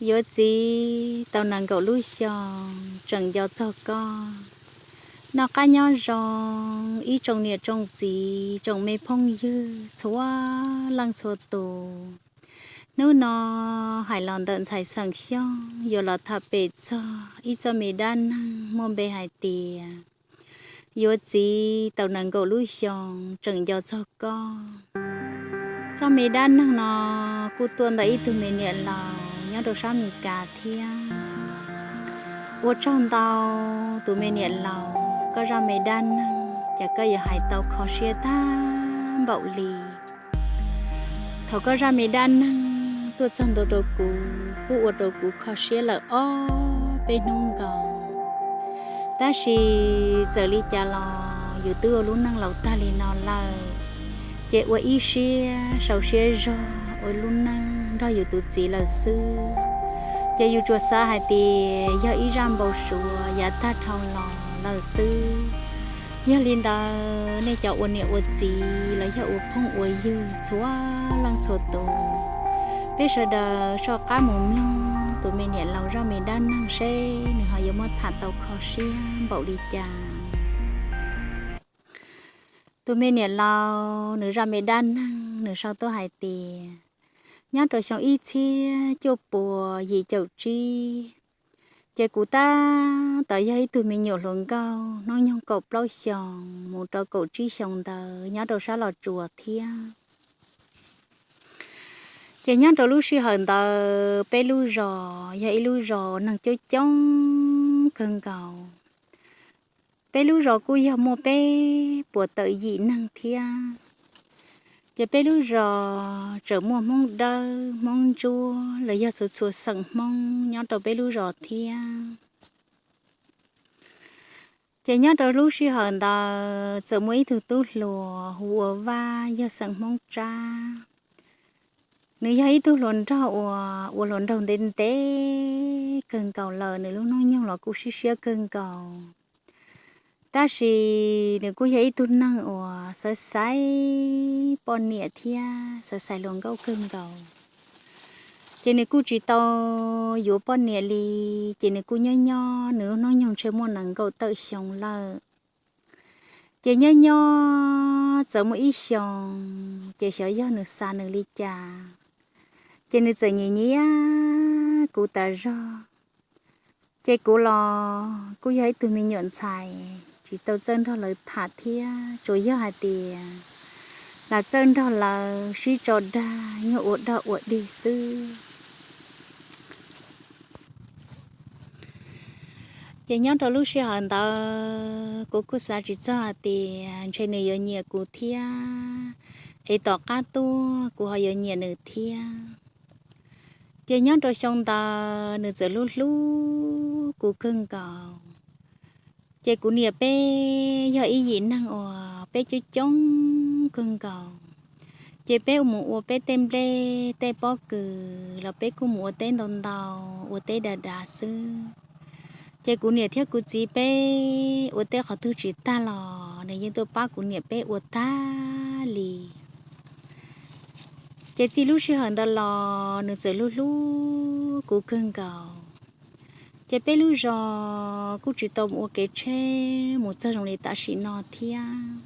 Yuav txiv tau nees nkaum lub xyoo, tseem nco txog koj. Noj qab nyob zoo ib tsoom niam tsoom txiv, tsoom me phooj ywg txhua leej txhua tus. Hnub no hais los ntawm ntxhais xeem Xyooj yuav los tham pem txog ib txoj me dab neeg muaj npe hais tias yuav txiv tau nees nkaum lub xyoo, tseem nco txog koj. Txoj me dab neeg no kuj tuaj ntawm ib tug me niam laus nyob rau sab Mes Kas thiab. Ua tsaug ntau tus me niam laus, koj zaj me dab neeg ces koj yuav hais tau kho siab tag npaum li. Thaum koj zaj me dab neeg tuaj txog ntua rau kuv kuj ua rau kuv kho siab lawm ob peb hnub nkaus. Tab sis txawm li cas los yus twb ua lub neej laus tag li no lawm, ces ua ib siab sau siab zog ua lub neej nrog yus tus txiv lawm xwb. Ces yus tsuas xav hais tias yog ib zaj npau suav yav tag dhau los lawm xwb. Yog li ntawd nej cov ua niam ua txiv los yog ua phooj ua ywg txhua leej txhua tus, peb sawv daws soj qab mus mloog tus me niam laus zaj me dab neeg seb nws ho yuav muab tham tau kho siab npaum li cas. Tus me niam laus nws zaj me dab neeg nws sau tuaj hais tias, nyob rau xyoo ib txhiab cuaj puas yim caum tsib, ces kuv tab tom yog ib tug me nyuam hluas nkauj hnub nyoog kaum plaub xyoos mus rau kaum tsib xyoos ntawd nyob rau sab Los Tsuas thiab. Ces nyob rau lub sij hawm ntawd peb lub zos yog ib lub zos neeg coob coob kawg nkaus. Peb lub zos kuj yog muaj peb puas tawm yim neeg thiab. Ces peb lub zos tseem muaj Hmoob Dawb, Hmoob Ntsuab los yog txhua txhua xeem Hmoob nyob rau peb lub zos thiab. Ces nyob rau lub sij hawm ntawd txawm muaj ib tug tub hluas hu ua Vaj yog xeem Hmoob Tsab. Nws yog ib tug hluas nraug uas ua hluas nraug ntev ntev kawg nkaus lawm, nws lub hnub nyoog los kuj siab siab kawg nkaus. Tab sis nws kuj yog ib tug neeg uas xaiv xaiv poj niam thiab xaiv xaiv hluas nkauj kawg nkaus. Ces nws kuj tsis tau yuav poj niam li, ces nws kuj nyob nyob nws lub hnub nyoog ntshe muaj nees nkaum tawm xyoo lawm. Ces nyob nyob txawm muaj ib xyoos ces xyov yog nws xav nws li cas, ces nws txawm nyiam nyiam kuv tas zog. Ces kuv los kuj yog ib tug me nyuam ntxhais tsis tau txawj nrog lawv tham thiab, tsuas yog hais tias lam txawj nrog lawv sib tso dag nyuag ua dog ua dig xwb. Ces nyob rau lub sij hawm ntawd kuv kuj xav tsis txog hais tias ntshe nws yuav nyiam kuv thiab, es tom qab tuaj kuv ho yuav nyiam nws thiab. Ces nyob rau xyoo ntawd nws txawm hlub hlub kuv kawg nkaus. Ces kuv niam peb yog ib yim neeg uas peb coob coob kawg nkaus. Ces peb mus ua peb tej nplej tej pob kws los peb kuj mus ua teb ntau ntau, ua teb dav dav xwb. Ces kuv niam thiab kuv txiv peb ua teb qhov twg tsis tag los nws yeej tuaj pab kuv niam peb ua tag li. Ces txij lub sij hawm ntawd los nws txawm hlub hlub kuv kawg nkaus. Ces peb lub zos kuj tsis tau mus ua kev tsheb mus txog zoo li tam sim no thiab.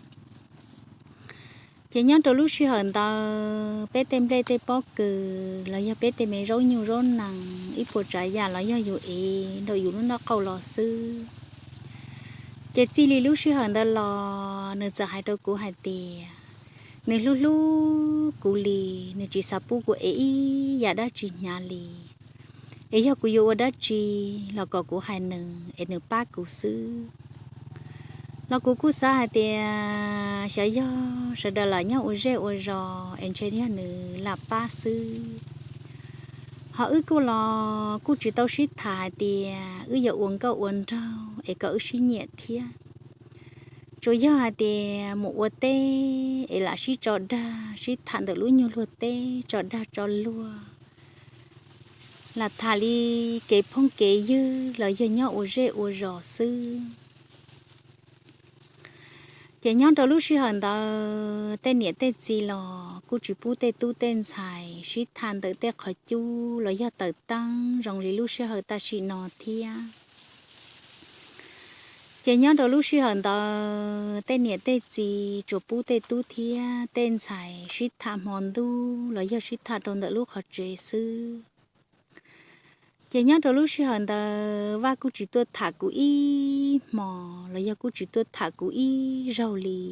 Ces nyob rau lub sij hawm ntawd peb tej nplej tej pob kws los yog peb tej me zaub nyuj zaub nees ib puas tsav yam los yog yus ev nraum yus lub nraub qaum los xwb. Ces txij li lub sij hawm ntawd los nws txawm hais rau kuv hais tias nws hlub hlub kuv li, nws tsis xav pub kuv ev ib yam dab tsi hnyav li, es yog kuv yuav ua dab tsi los kom kuv hais nws es nws pab kuv xwb. Los kuv kuj xav hais tias xyov yog sawv daws lam nyob ua zej ua zos es ntshe yog nws lam pab xwb. Ho wb kuj los kuj tsis tau sib tham hais tias wb yuav ua nkauj ua nraug es kom wb sib nyiam thiab. Tsuas yog hais tias mus ua teb es lam sib tso dag sib tham ntawm lub nyuag luag teb tso dag tso luag, lam tham li kev phooj kev ywg los yog nyob ua zej ua zos xwb. Ces nyob rau lub sij hawm ntawd tej niam tej txiv los kuj tsis pub tej tub tej ntxhais sib tham ntawm tej qhov cub los yog tawm teeb zoo li lub sij hawm tam sim no thiab. Ces nyob rau lub sij hawm ntawd tej niam tej txiv tsuas pub tej tub thiab tej ntxhais sib tham hmo ntuj los yog sib tham rau ntawm lub qhov tsev xwb. Ces nyob rau lub sij hawm ntawd Vaj kuj tsis tuaj tham kuv ib hmo los yog kuj tsis tuaj tham kuv ib zaug li.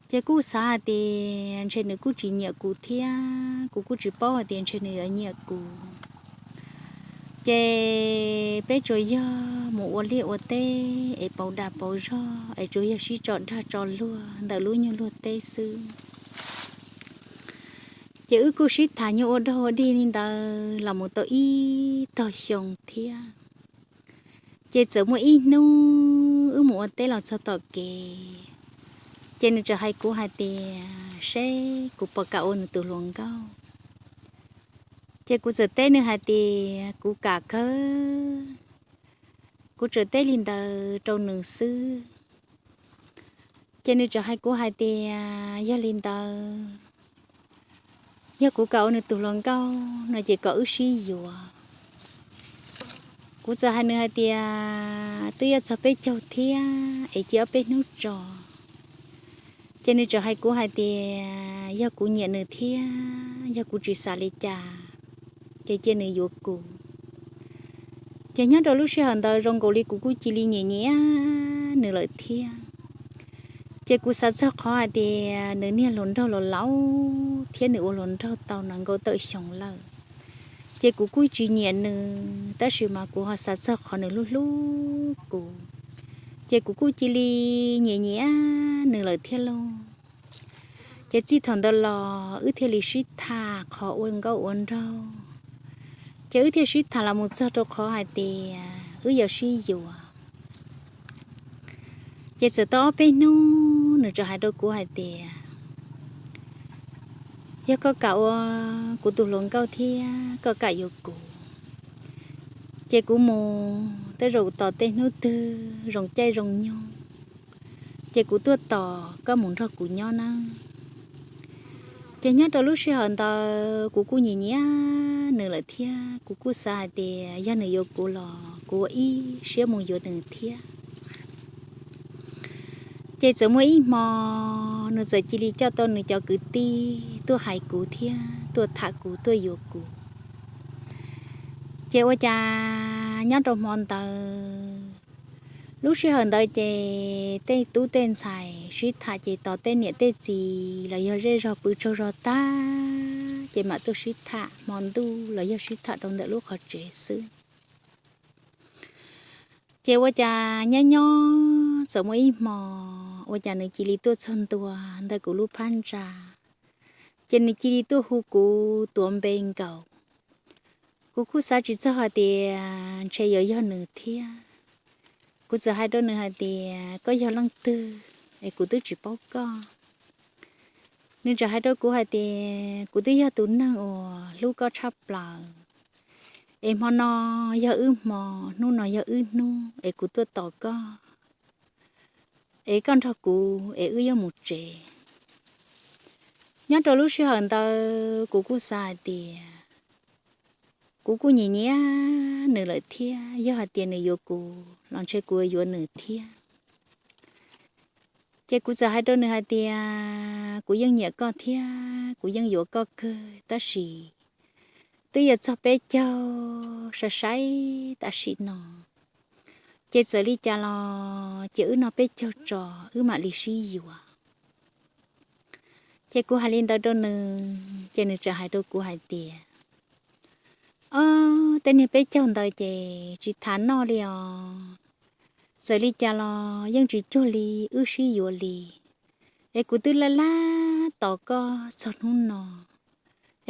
Ces kuj xav hais tias ntshe nws kuj tsis nyiam kuv thiab kuv kuj tsis paub hais tias ntshe nws yuav nyiam kuv. Ces peb tsuas yog mus ua liaj ua teb es pauv dag pauv zog es tsuas yog sib tso dag tso luag ntawm lub nyuag luag teb xwb. Ces wb kuj sib tham nyuag ua dog ua dig li ntawd los mus tau ib tog xyoo thiab. Ces txawm muaj ib hnub wb mus ua teb los txog tom kev, ces nws txawm hais kuv hais tias seb kuv puas kam ua nws tus hluas nkauj. Ces kuv txawm teb nws hais tias kuv kam kawg. Kuv txawm teb li ntawd rau nws xwb. Ces nws txawm hais kuv hais tias yog li ntawd, yog kuv kam ua nws tus hluas nkauj no ces kom wb sib yuav. Kuv txawm hais nws hais tias twb yuav txog peb caug thiab es cia ob peb hnub tso. Ces nws txawm hais kuv hais tias yog kuv nyiam nws thiab yog kuv tsis xav li cas, ces cia nws yuav kuv. Ces nyob rau lub sij hawm ntawd zoo nkaus li kuv kuj cia li nyiam nyiam nws lawm thiab. Ces kuv xav txog qhov hais tias nws niag hluas nraug los laus thiab nws ua hluas nraug tau nees nkaum tawm xyoo lawm, ces kuv kuj tsis nyiam nws, tab sis mas kuv ho xav txog qhov nws hlub hlub kuv, ces kuv kuj cia li nyiam nyiam nws lawm thiab lauj. Ces txij thaum ntawd los wb thiaj li sib tham qhov ua nkauj ua nraug, ces wb thiaj sib tham los mus txog rau qhov hais tias wb yuav sib yuav. Ces txawm tau ob peb hnub nws txawm hais rau kuv hais tias yog koj kam ua kuv tus hluas nkauj thiab koj kam yuav kuv, ces kuv mus tej zaum tos tej hnub twg zoo caij zoo nyoog, ces kuv tuaj tos koj mus nrog kuv nyob nawb. Ces nyob rau lub sij hawm ntawd kuv kuj nyiam nyiam nws lawm thiab kuv kuj xav hais tias yog nws yuav kuv los kuv ua ib siab mus yuav nws thiab. Ces txawm muaj ib hmo nws txawm cia li coj tau nws cov kwv tij tuaj hais kuv thiab tuaj tham kuv tuaj yuav kuv. Ces ua cas nyob rau hmo ntawd, lub sij hawm ntawd ces tej tub tej ntxhais sib tham ces tos tej niam tej txiv los yog zej zog pw tsaug zog tag ces mam tuaj sib tham hmo ntuj los yog sib tham rau ntawm lub qhov tsev xwb. Ces ua cas nyob nyob txawm muaj ib hmo ua cas nws cia li tuaj txog ntua ntawm kuv lub phab ntsa, ces nws cia li tuaj hu kuv tuav npe nkaus. Kuv kuj xav tsis txog hais tias ntshe yuav yog nws thiab. Kuv txawm hais rau nws hais tias koj yog leej twg es kuv twb tsis paub koj. Nws txawm hais rau kuv hais tias kuv twb yog tus neeg uas hlub koj tshaj plaws, es hmo no yog wb hmo, hnub no yog wb hnub es kuv tuaj tos koj, es koj nrog kuv es wb yuav mus tsev. Nyob rau lub sij hawm ntawd kuv kuj xav hais tias kuv kuj nyiam nyiam nws lawm thiab, yog hais tias nws yuav kuv los ntshe kuv yuav nws thiab. Ces kuv txawm hais rau nws hais tias kuv yeej nyiam koj thiab kuv yeej yuav koj kawg tab sis twb yuav txog peb caug sai sai tam sim no, ces txawm li cas los ces wb noj peb caug tso wb mam li sib yuav. Ces kuv hais li ntawd rau nws ces nws txawm hais rau kuv hais tias, ob, tej niag peb caug ntawd ces tsis tham noj li os. Txawm li cas los yeej tsis cuag li wb sib yuav li. Es kuv twb laj laj tos koj txog hnub no,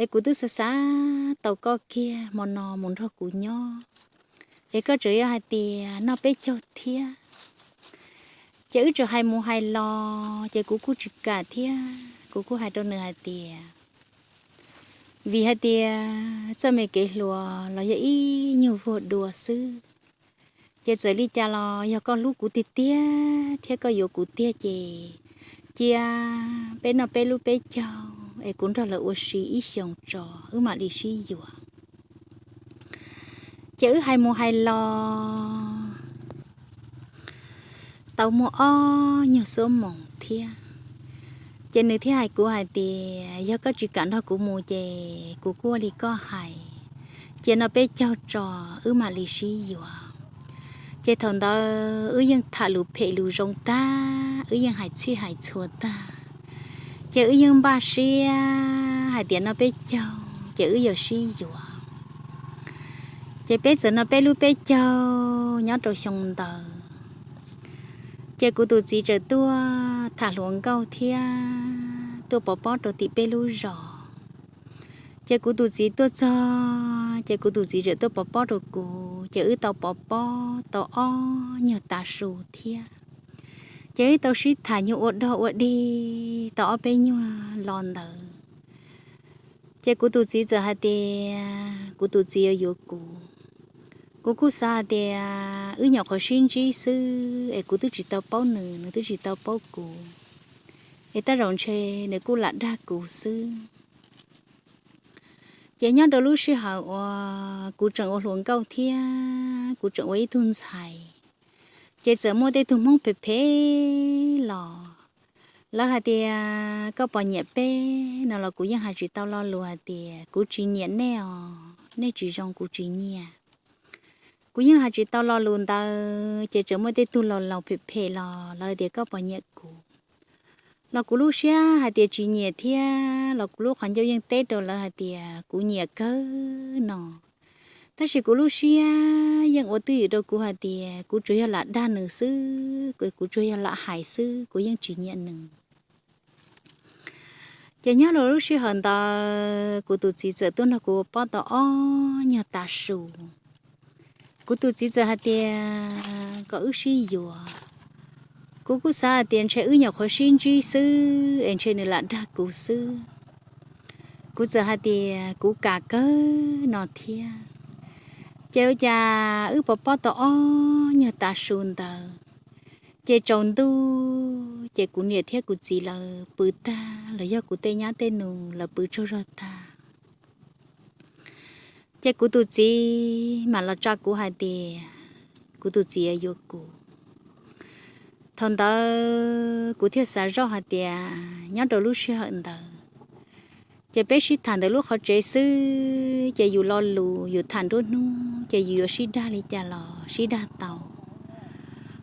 es kuv twb xav xav tos koj kiag hmo no mus nrog kuv nyob, es koj tseem yuav hais tias noj peb caug thiab. Ces wb tseem hais mus hais los ces kuv kuj tsis kam thiab kuv kuj hais rau nws hais tias vim hais tias txoj me kev hluas los yog ib nyuag vuag dua xwb, Ces txawm li cas los yog koj hlub kuv tiag tiag thiab koj yuav kuv tiag ces cia peb noj peb lub peb caug es kuv nrog lawv ua si ib xyoos tso, wb mam li sib yuav. Ces wb hais mus hais los tau muaj ob nyuag xuab moos thiab, ces nws thiaj hais kuv hais tias yog koj tsis kam nrog kuv mus ces kuv kuj ua li koj hais, cia noj peb caug tso, wb mam li sib yuav. Ces thaum ntawd wb yeej tham lus phem lus zoo tag, wb yeej hais txhij hais txhua tag, ces wb yeej npaj siab hais tias noj peb caug ces wb yuav sib yuav. Ces peb txawm noj peb lub peb caug nyob rau xyoo ntawd, ces kuv tus txiv txawm tuaj tham hluas nkauj thiab tuaj pov pob rau tim peb lub zos. Ces kuv tus txiv tuaj txog ces kuv tus txiv txawm tuaj pov pob rau kuv, ces wb tau pov pob tau ob nyuag tav su thiab. Ces wb tau sib tham nyuag ua dog ua dig tau ob peb nyuag los ntawd, ces kuv tus txiv txawm hais tias kuv tus txiv yuav yuav kuv. Kuv kuj xav hais tias wb nyuam qhuav sib ntsib xwb es kuv twb tsis tau paub nws, nws twb tsis tau paub kuv, es tej zaum ntshe nws kuj lam dag kuv xwb. Ces nyob rau lub sij hawm uas kuv tseem ua hluas nkauj thiab kuv tseem ua ib tug ntxhais, ces txawm muaj tej tug Hmoob phem phem los, lawv hais tias koj puas nyiam peb no los kuv yeej hais tsis tau lo lus hais tias kuv tsis nyiam nej os, nej tsis zoo kuv tsis nyiam. Kuv yeej hais tsis tau lo lus ntawd, ces tseem muaj tej tug laus laus phem phem los lawv tias koj puas nyiam kuv, los kuv lub siab hais tias tsis nyiam thiab los kuv lub qhov ncauj yeej teb rau lawv hais tias kuv nyiam kawg no. Tab sis kuv lub siab yeej ua twj ywm rau kuv hais tias kuv tsuas yog lam dag nws xwb, kuv tsuas yog lam hais xwb, kuv yeej tsis nyiam nws. Ces nyob rau lub sij hawm ntawd kuv tus txiv txawm tuaj nrog kuv ua pob tau ob nyuag tav su. Kuv tus txiv txawm hais tias kom wb sib yuav. Kuv kuj xav hais tias ntshe wb nyuam qhuav sib ntsib xwb es ntshe nws lam dag kuv xwb. Kuv txawm hais tias kuv kam kawg no thiab. Ces ua cas wb pov pob tau ob nyuag tav su ntawd, ces tsaus ntuj ces kuv niam thiab kuv txiv lawv pw tag los yog kuv tej nyab tej nus lawv pw tsaug zog tag. Ces kuv tus txiv mam los tsa kuv hais tias kuv tus txiv yuav kuv. Thaum ntawd kuv thiaj xav zoj hais tias nyob rau lub sij hawm ntawd, ces peb sib tham ntawm lub qhov tsev xwb, ces yus lo lus yus tham nruab hnub ces yus yuav sib dag li cas los sib dag tau.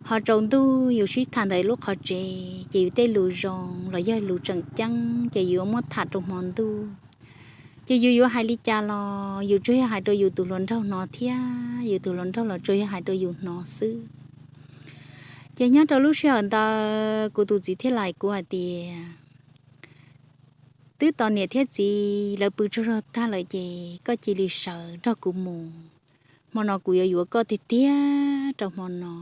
Ho tsaus ntuj yus sib tham ntawm lub qhov tsev ces yus tej lus zoo los yog lus tseem ceeb ces yus yuav muab tham rau hmo ntuj. Ces yus yuav hais li cas los yus tsuas yog hais rau yus tus hluas nraug hnov thiab yus tus hluas nraug los tsuas yog hais rau yus hnov xwb. Ces nyob rau lub sij hawm ntawd kuv tus txiv thiaj li hais kuv hais tias twb tos niam thiab txiv lawv pw tsaug zog tag lawm ces koj cia li sawv nrog kuv mus. Hmo no kuv yuav yuav koj tiag tiag rau hmo no.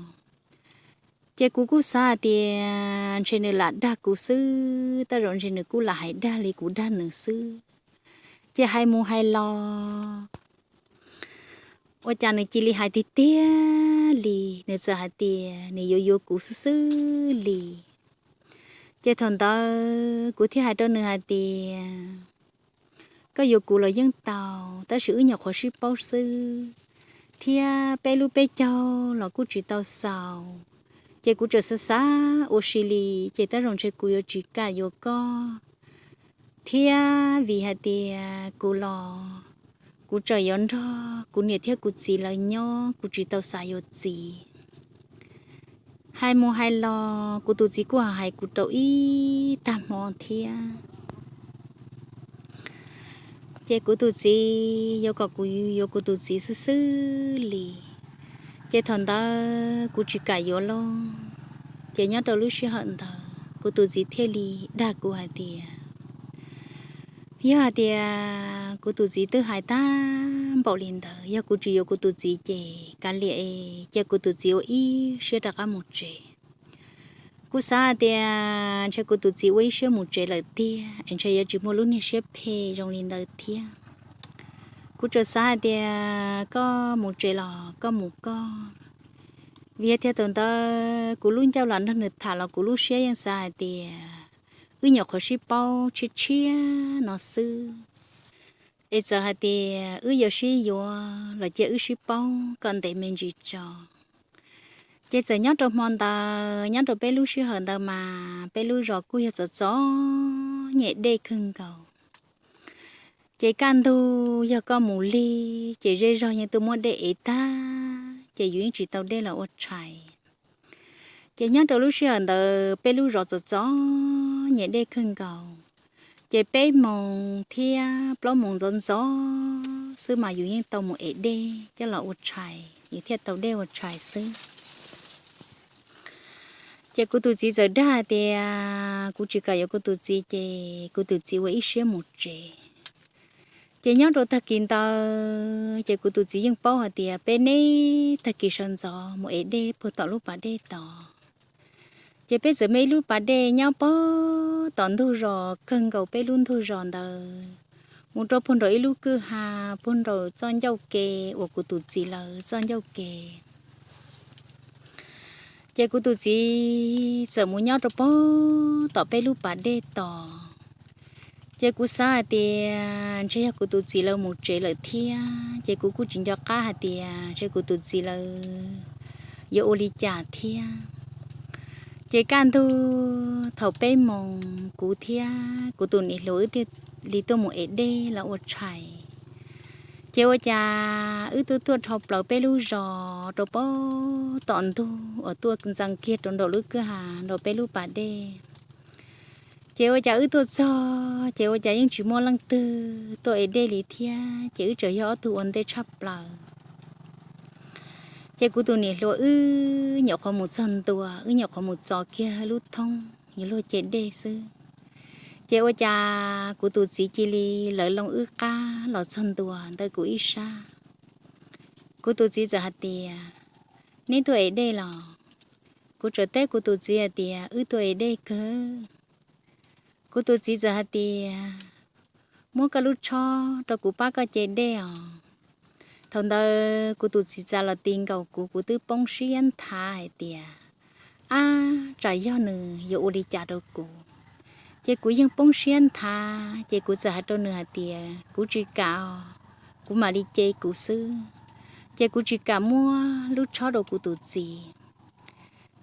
Ces kuv kuj xav hais tias ntshe nws lam dag kuv xwb, tej zaum ntshe nws kuj lam hais dag li kuv dag nws xwb. Ces hais mus hais los ua cas nws cia li hais tiag tiag li, nws txawm hais tias nws yuav yuav kuv xwb xwb li. Ces thaum ntawd kuv thiaj hais rau nws hais tias koj yuav kuv los yeej tau, tab sis wb nyuam qhuav sib paub xwb, thiab peb lub peb caug los kuj tsis tau xaus. Ces kuv tseem xav xav ua si li, ces tej zaum ntshe kuv yuav tsis kam yuav koj thiab, vim hais tias kuv los kuv tseem yuav nrog kuv niam thiab kuv txiv lawv nyob, kuv tsis tau xav yuav txiv. Hais mus hais los kuv tus txiv kuj hais kuv rau ib tag hmo thiab. Ces kuv tus txiv yuav kom kuv yuav kuv tus txiv xwb xwb li. Ces thaum ntawd kuv tsis kam yuav lauj. Ces nyob rau lub sij hawm ntawd kuv tus txiv thiaj li dag kuv hais tias, yog hais tias kuv tus txiv twb hais tag npaum li ntawd, yog kuv tsis yuav kuv tus txiv ces kav liam, cia kuv tus txiv ua ib siab rov qab mus tsev. Kuv xav hais tias ntshe kuv tus txiv ua ib siab mus tsev lawm tiag es ntshe yuav tsis muaj lub niag siab phem zoo li ntawd thiab. Kuv tseem xav hais tias koj mus tsev los koj mus koj, Vim yog tias thaum ntawd kuv lub ncauj los nrog nws tham los kuv lub siab yeej xav hais tias wb nyuam qhuav sib paub tshiab tshiab no xwb, es txawm hais tias wb yuav sib yuav los cia wb sib paub kom ntev me ntsis tso. Ces txawm nyob rau hmo ntawd, nyob rau peb lub sij hawm ntawd mas peb lub zos kuj yog txom txom nyem dej kawg nkaus. Ces kaj ntug yog koj mus lig ces zej zog yeej tuaj muab dej ev tag, ces yus yeej tsis tau dej los ua tshais. Ces nyob rau lub sij hawm ntawd peb lub zos txom txom nyem dej kawg nkaus. Ces peb moos thiab plaub moos ntxov ntxov xwb mas yus yeej tau mus ev dej coj los ua tshais, yus thiaj tau dej ua tshais xwb. Ces kuv tus txiv txawm dag hais tias kuv tsis kam yuav kuv tus txiv, ces kuv tus txiv ua ib siab mus tsev. Ces nyob rau tag kis ntawd ces kuv tus txiv yeej paub hais tias peb neb tag kis sawv ntxov mus ev dej puag tom lub pas dej tod. Ces peb txawm muaj ib lub pas dej nyob puag tom ntug zos kawg nkaus peb lub ntug zos ntawd, mus rau puag nraum ib lub kwj ha, puag nraum txoj ncauj ke uas kuv tus txiv lawv txoj ncauj ke. Ces kuv tus txiv txawm mus nyob rau puag tom peb lub pas dej tod. Ces kuv xav hais tias ntshe yog kuv tus txiv lawv mus tsev lawm thiab, ces kuv kuj tsis nco qab hais tias ntshe kuv tus txiv lawv yuav ua li cas thiab. Ces kaj ntug thaum peb moos kuv thiab kuv tus niam hluas wb thiaj li tuaj mus ev dej los ua tshais. Ces ua cas wb tuaj tuaj dhau plaws peb lub zos rau puag tom ntug uas tuaj ntxees kiag rau nraum lub kwj ha nraum peb lub pas dej. Ces ua cas wb tuaj txog ces ua cas yeej tsis muaj leej twg tuaj ev dej li thiab, ces wb tseem yog ob tug ua ntej tshaj plaws. Ces kuv tus niam hluas wb nyuam qhuav mus txog ntua, wb nyuam qhuav mus txo kiag lub thoob yuav luag ce dej xwb, ces ua cas kuv tus txiv cia li lawv loo wb qab los txog ntua ntawm kuv ib sab. Kuv tus txiv txawm hais tias, neb tuaj ev dej los? Kuv txawm teb kuv tus txiv hais tias wb tuaj ev dej kawg. Kuv tus txiv txawm hais tias, muab koj lub tshob rau kuv pab koj ce dej os. Thaum ntawd kuv tus txiv txav los ti nkaus kuv, kuv twb poob siab nthav hais tias, ab, tsam yog nws yuav ua li cas rau kuv. Ces kuv yeej poob siab nthav, ces kuv txawm hais rau nws hais tias kuv tsis kam os, kuv mam li ce kuv xwb. Ces kuv tsis kam muab lub tshob rau kuv tus txiv.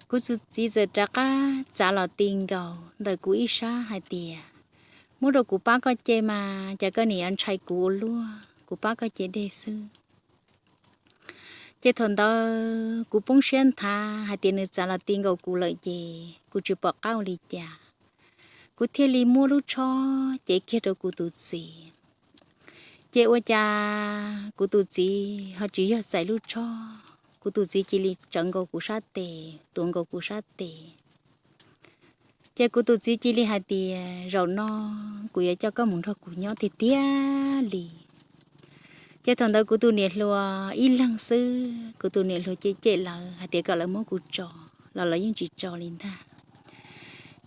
Kuv tus txiv txawm rov qab txav los ti nkaus ntawm kuv ib sab hais tias, muab rau kuv pab koj ce mas, cas koj nim yuav ntshai kuv ua luaj, kuv pab koj ce dej xwb. Ces thaum ntawd kuv poob siab nthav hais tias nws txav los ti nkaus kuv lawm ces kuv tsis pom qab ua li cas, kuv thiaj li muab lub tshob cev kiag rau kuv tus txiv. Ces ua cas kuv tus txiv ho tsis yog txais lub tshob, kuv tus txiv cia li tsawv nkaus kuv sab tes, tuav nkaus kuv sab tes. Ces kuv tus txiv cia li hais tias, zaum no kuv yuav coj koj mus nrog kuv nyob tiag tiag li. Ces thaum ntawd kuv tus niam hluas ib leeg xwb, kuv tus niam hluas cem cem lawv hais tias kom lawv muab kuv tso, los lawv yeej tsis tso li ntag.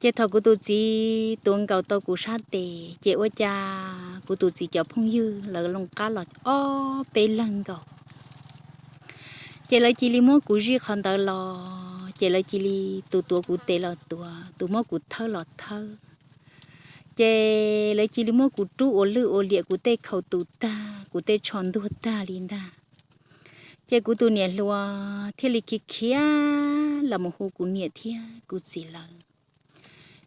Ces thaum kuv tus txiv tuav nkaus tau kuv sab tes ces ua cas kuv tus txiv cov phooj ywg lawv loo qab los ob peb leeg nkaus. Ces lawv cia li muab kuv zij qhov ntawd los, ces lawv cia li tus tuav kuv tes los tuav, tus muab kuv thawb los thawb. Ces lawv cia li muab kuv rub ua lwj ua liam, kuv tej khaus tus tag, kuv tej tsho ntuag tag li ntag. Ces kuv tus niam hluas thiaj li khiav khiav los mus hu kuv niam thiab kuv txiv lawv.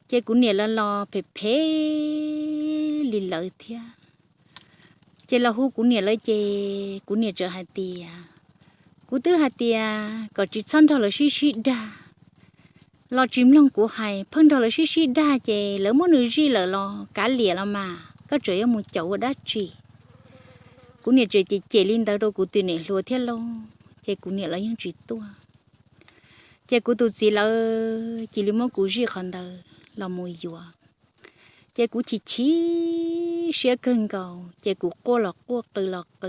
Ces kuv niam lawv los phem phem li lawv thiab. Ces los hu kuv niam lawv ces kuv niam txawm hais tias, kuv twb hais tias kom tsis txhob nrog lawv sib sib dag, los tsis mloog kuv hais, pheej nrog lawv sib sib dag ces lawv muab nws zij lawm los kav liam los mas, koj tseem yuav mus caum ua dab tsi? Kuv niam tseem cem cem li ntawd rau kuv tus niam hluas thiab lauj, ces kuv niam lawv yeej tsis tuaj. Ces kuv tus txiv lawv cia li muab kuv zij qhov ntawd los mus yuav. Ces kuv chim chim siab kawg nkaus, ces kuv quaj los quaj, qw los qw.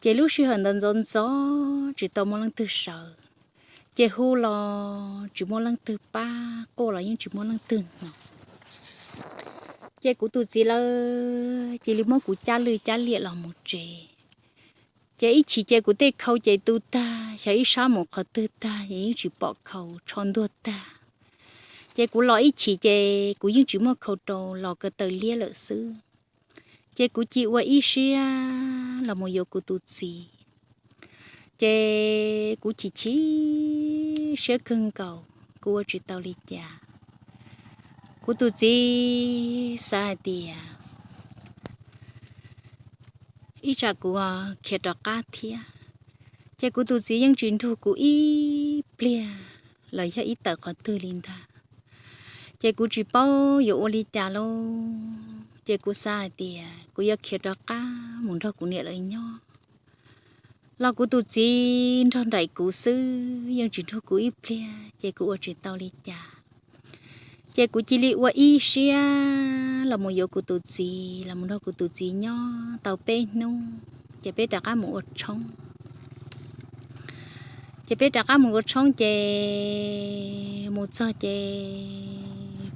Ces lub sij hawm ntawd ntxov ntxov tsis tau muaj leej twg sawv, ces hu los tsis muaj leej twg pab, quaj los yeej tsis muaj leej twg hnov. Ces kuv tus txiv lawv cia li muab kuv cab lwj cab liam los mus tsev. Ces ib chim ces kuv tej khau ces tu tag, xyov ib sab mus qhov twg tag ces yeej tsis pom khau, tsho ntuag tag. Ces kuv los ib chim ces kuv yeej tsis muaj khau rau, los ko taw liab lawm xwb. Ces kuv cia li ua ib siab los mus yuav kuv tus txiv. Ces kuv chim chim siab kawg nkaus, kuv ua tsis tau li cas. Kuv tus txiv xav hais tias ib tsam kuv khiav rov qab thiab. Ces kuv tus txiv yeej tsis nrug kuv ib pliag los yog ib tawm qhov twg li ntag. Ces kuv tsis paub yuav ua li cas lauj, ces kuv xav hais tias kuv yuav khiav rov qab mus nrog kuv niam lawv nyob, los kuv tus txiv nrog nraim kuv xwb, yeej tsis nrug kuv ib pliag, ces kuv ua tsis tau li cas. Ces kuv cia li ua ib siab los mus yuav kuv tus txiv, los mus nrog kuv tus txiv nyob tau peb hnub, ces peb rov qab mus ua tshoob. Ces peb rov qab mus ua tshoob ces mus txog ces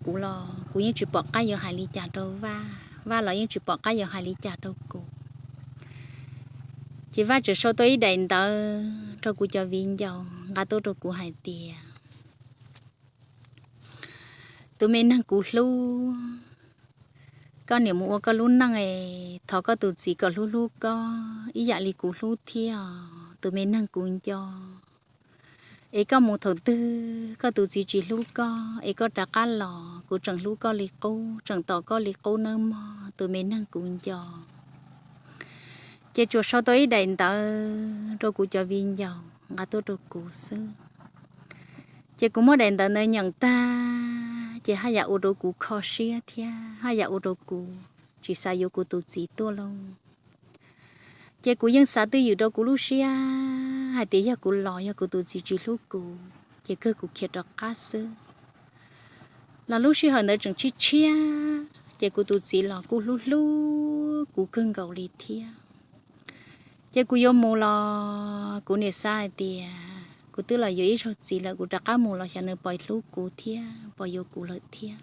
kuv los kuv yeej tsis pom qab yuav hais li cas rau Vaj, Vaj los yeej tsis pom qab yuav hais li cas rau kuv. Ces Vaj txawm sau tau ib daim ntawv rau kuv cov viv ncaus, nqa tuaj rau kuv hais tias, tus me neeg kuv hlub, koj niam mus ua koj lub neej es thov koj tus txiv kom hlub hlub koj ib yam li kuv hlub thiab os, tus me neeg kuv nco. Es koj mus thaum twg koj tus txiv tsis hlub koj, es koj rov qab los kuv tseem hlub koj li qub, tseem tos koj li qub nawb mog, tus me neeg kuv nco. Ces tsuas sau tau ib daim ntawv rau kuv cov viv ncaus nqa tuaj rau kuv xwb. Ces kuv muab daim ntawv ntawd nyeem tag ces haj yam ua rau kuv kho siab thiab haj yam ua rau kuv tsis xav yuav kuv tus txiv tuaj lauj. Ces kuv yeej xav twj ywm rau kuv lub siab hais tias yog kuv los yog kuv tus txiv tsis hlub kuv ces kawg kuv khiav rov qab xwb. Los lub sij hawm ntawd tseem tshiab tshiab, ces kuv tus txiv los kuj hlub hlub kuv kawg nkaus li thiab. Ces kuv yuav mus los kuv niam xav hais tias kuv twb los yuav ib zaug txiv lawm, kuv rov qab mus los xyov nws puas hlub kuv thiab puas yuav kuv lawm thiab.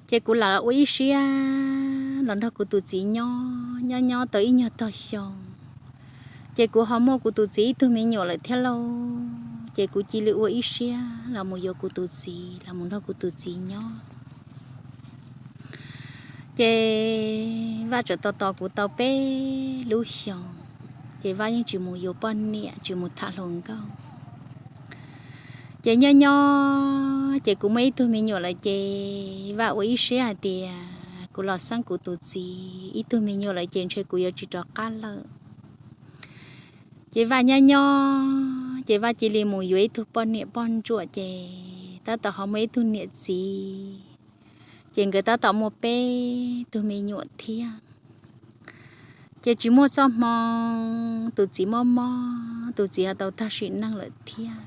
Ces kuv lam ua ib siab los nrog kuv tus txiv nyob nyob nyob tau ib nyuag tog xyoo, ces kuv ho muaj kuv tus txiv ib tug me nyuam lawm thiab lauj. Ces kuv cia li ua ib siab los mus yuav kuv tus txiv los mus nrog kuv tus txiv nyob. Ces Vaj tseem tos tos kuv tau peb lub xyoos, ces Vaj yeej tsis mus yuav poj niam tsis mus tham hluas nkauj. Ces nyob nyob ces kuv muaj ib tug me nyuam lawm ces Vaj ua ib siab hais tias kuv los xeeb kuv tus txiv ib tug me nyuam lawm ces ntshe kuv yuav tsis rov qab lawm. Ces Vaj nyob nyob ces Vaj cia li mus yuav ib tug poj niam poj ntsuam ces tab tom ho muaj ib tug niam txiv, ces nkawd tab tom muaj peb tug me nyuam thiab. Ces tsis muaj txoj hmoo, tus txiv mob mob, tus txiv ho tau tag sim neej lawm thiab.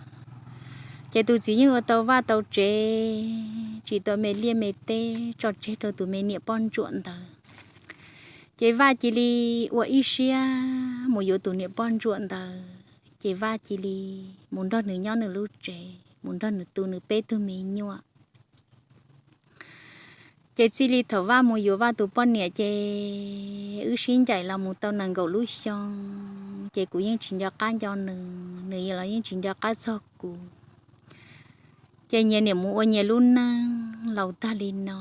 Ces tus txiv yeej ua tau vaj tau tsev, tsis tau me liaj me teb tso tseg rau tus me niam poj ntsuam ntawd. Ces Vaj cia li ua ib siab mus yuav tus niam poj ntsuam ntawd, ces Vaj cia li mus nrog nws nyob nws lub tsev, mus nrog nws tu nws peb tug me nyuam. Ces txij li thaum Vaj mus yuav Vaj tus poj niam ces wb sib ncaim los mus tau nees nkaum lub xyoo, ces kuv yeej tsis nco qab nco nws, nws los yeej tsis nco qab txog kuv. Ces nyias niam mus ua nyias lub neej laus tag li no.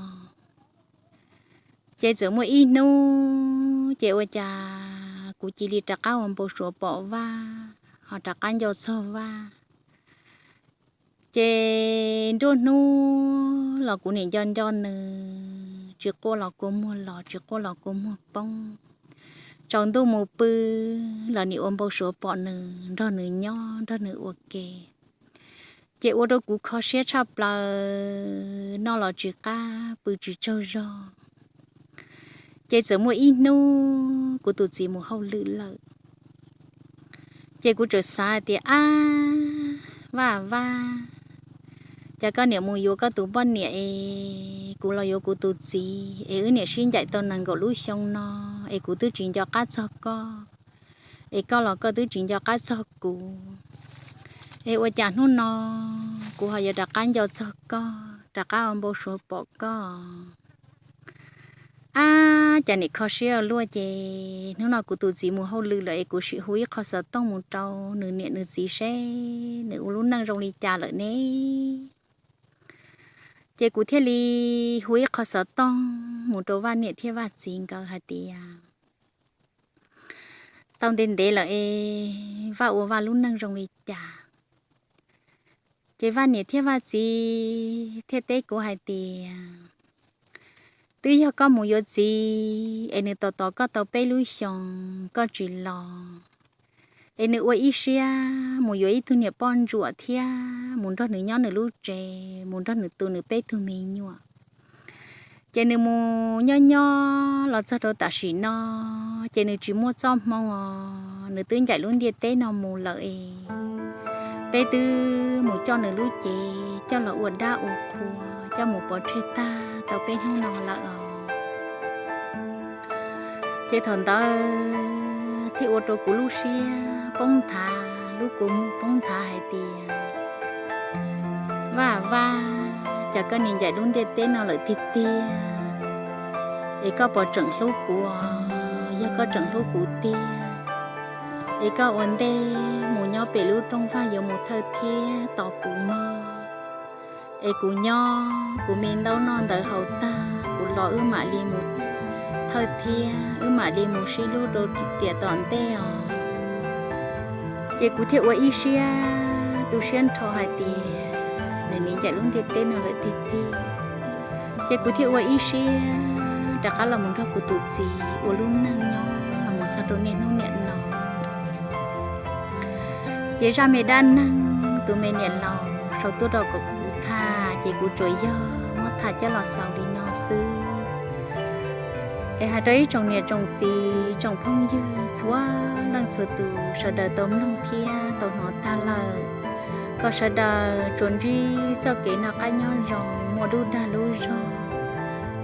Ces txawm muaj ib hnub ces ua cas kuv cia li rov qab ua npau suav pom Vaj, ho rov qab nco txog Vaj. Ces nruab hnub los kuv niam nco nco nws, tsis quaj los kua muag los, tsis quaj los kua muag poob. Tsaus ntuj mus pw los niam ua npau suav pom nws, nrog nws nyob nrog nws ua ke. Ces ua rau kuv kho siab tshaj plaws, noj los tsis qab, pw tsis tsaug zog. Ces txawm muaj ib hnub kuv tus txiv mus hauj lwm lawm. Ces kuv txawm xav hais tias, ab, Vaj Vaj, cas koj niam mus yuav koj tus poj niam es kuv los yuav kuv tus txiv es wb niam sib ncaim tau nees nkaum lub xyoo no es kuv twb tsis nco qab txog koj, es koj los koj twb tsis nco qab txog kuv. Es ua cas hnub no kuv ho yuav rov qab nco txog koj, rov qab ua npau suav pom koj? Ab, Cas niam kho siab ua luaj ces hnub no kuv tus txiv mus hauj lwm lawm es kuv sim hu ib qho xov tooj mus rau nws niam nws txiv seb nws ua lub neej zoo li cas lawm ne. Ces kuv thiaj li hu ib qho xov tooj mus rau Vaj niam thiab Vaj txiv nkawd hais tias tau ntev ntev lawm es Vaj ua Vaj lub neej zoo li cas. Ces Vaj niam thiab Vaj txiv thiaj teb kuv hais tias, twb yog koj mus yuav txiv es nws tos tos koj tau peb lub xyoos koj tsis los, es nws ua ib siab mus yuav ib tug niam poj ntsuam thiab mus nrog nws nyob nws lub tsev, mus nrog nws tu nws peb tug me nyuam. Ces nws mus nyob nyob los txog rau tam sim no, ces nws tsis muaj txoj hmoo os, nws twb ncaim lub ntiaj teb no mus lawm es peb twb mus coj nws lub cev coj los ua dab ua qhua, coj mus pov tseg tag tau peb hnub no lawm os. Ces thaum ntawd thiaj ua rau kuv lub siab poob nthav, lub kua muag poob nthav hais tias, Vaj Vaj, cas koj niaj ncaim lub ntiaj teb no lawm tiag tiag, es koj puas tseem hlub kuv? Yog koj tseem hlub kuv tiag, es koj ua ntej mus nyob pem lub rooj vag yuav mus thawj thiab tos kuv mog. Es kuv nyob kuv me ntaub noj ntawv haus tag kuv los wb mam li mus thawj thiab wb mam li mus sib hlub rau tiam tom ntej os. Ces kuv thiaj ua ib siab tu siab nrho hais tias nws niaj ncaim lub ntiaj teb no lawm tiag tiag. Ces kuv thiaj ua ib siab rov qab los mus nrog kuv tus txiv ua lub neej nyob los mus txog rau niaj hnub niam no. Ces zaj me dab neeg tus me niam laus sau tuaj rau kuv tham ces kuv tsuas yog muab tham coj los xaus li no xwb. Es hais rau ib tsoom niam tsoom txiv tsoom phooj ywg txhua leej txhua tus sawv daws tau mloog thiab tau hnov tag lawm, kom sawv daws tsuas ntsib txoj kev noj qab nyob zoo muaj dub dag lub zog,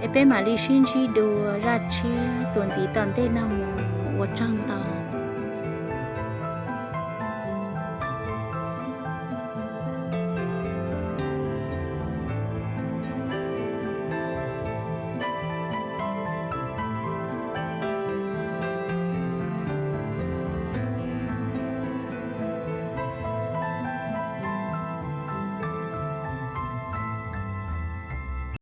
es peb mam li sib ntsib dua zaj tshiab txuas ntxiv tom ntej no mus. Ua tsaug ntau.